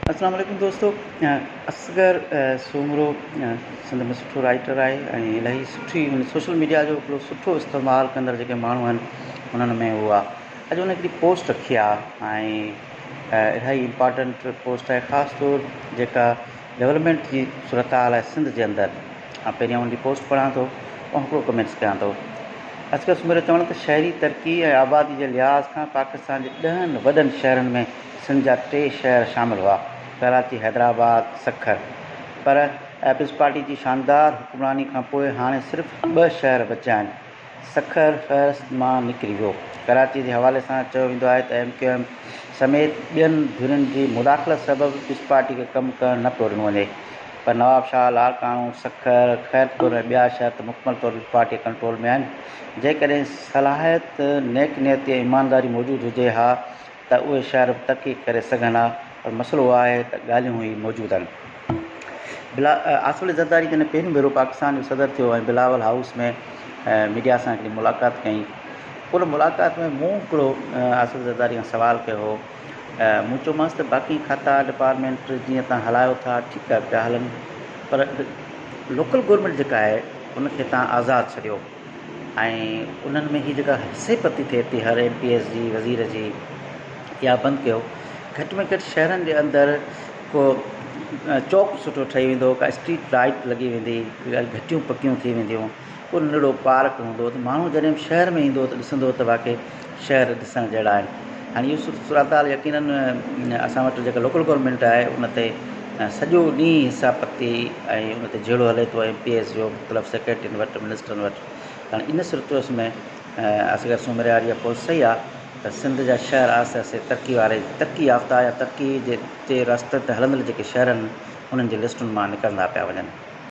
اسلام عليڪم دوستو اصغر سومرو سنڌ ۾ سٺو رائيٽر آهي ۽ الاهي سٺي سوشل ميڊيا جو هڪڙو سٺو استعمال ڪندڙ جيڪي ماڻهو آهن انهن ۾ هو آهي اڄ هن هڪڙي پوسٽ رکي آهي ۽ الاهي امپارٽنٽ پوسٽ آهي خاص طور جيڪا ڊولپمينٽ جي صورتحال آهي سنڌ جي اندر آئون پهريان ان جي پوسٽ پڙهان ٿو پوء هڪڙو ڪمينٽس ڪيان ٿو اصغر سومرو چوڻ ته شهري ترقي ۽ آبادي جي لحاظ کان پاڪستان جي ڏهن وڏن شهرن ۾ سنڌ جا ٽي شهر شامل هئا، ڪراچي، حيدرآباد، سکر. پر پيپلز پارٽي جي شاندار حڪمراني کان پوء هاڻي صرف ٻه شهر بچيا آهن. سکر فهرست مان نڪري ويو. ڪراچي جي حوالي سان چيو ويندو آهي ته ايم ڪيو ايم سميت ٻين ڌرين جي مداخلت سبب پيپلز پارٽي کي ڪم ڪرڻ نه پيو ڏنو وڃي. پر نوابشاهه، لاڙڪاڻو، سکر، خيرپور ۽ ٻيا شهر ته مڪمل طور پيپلز پارٽي جي ڪنٽرول ۾ آهن. جيڪڏهن صلاحيت، نيڪ نيتي ۽ ايمانداري موجود هجي ها ته اهي شهر به ترقي ڪري سگهن ها پر مسئلو اهو آهي ته ڳالهيون ئي موجود آهن. بلا آصف علي زرداري جڏهن پهريون ڀيرو پاڪستان جو صدر ٿيو ۽ بلاول هائوس ۾ ميڊيا سان هڪڙي ملاقات ڪئي ان ملاقات ۾ مون هڪڙو آصف علي زرداري کان سوال ڪيو هو مون چيومانس ته باقي کاتا ڊپارٽمينٽ جيئن تان هلايو ٿا ٺيڪ آهي پيا هلن پر لوڪل گورنمينٽ جيڪا آهي ان کي تان آزاد ڇڏيو ۽ انهن ۾ هي جيڪا حصي پتي ٿئي ٿي هر ايم پي ايس جي وزير جي اها بند ڪيو گهٽ ۾ گهٽ شهرن جي اندر ڪو چوڪ سٺو ٺهي ويندو ڪا اسٽريٽ لائيٽ لڳي ويندي گهٽيون پڪيون ٿي وينديون ڪو ننڍڙو پارڪ هوندو ته ماڻهو جڏهن به شهر ۾ ايندو ته ڏسندو ته واقعي شهر ڏسڻ جهڙا آهن هاڻي اهو صورتحال يقينن اسان وٽ جيڪا لوڪل گورنمينٽ آهي ان تي سڄو ڏينهن حصا پتي ۽ ان تي جهيڙو هلي ٿو ايم پي ايس جو مختلف سيڪريٽرين وٽ منسٽرن وٽ هاڻي ان صورتحال ۾ اصغر سومري واري اها پوسٽ صحيح آهي ته سنڌ جا شهر آهستي آهستي ترقي واري ترقي يافته يا ترقي جي رستي تي هلندڙ جيڪي شهر آهن انهن جي لسٽن مان نڪرندا پيا وڃن.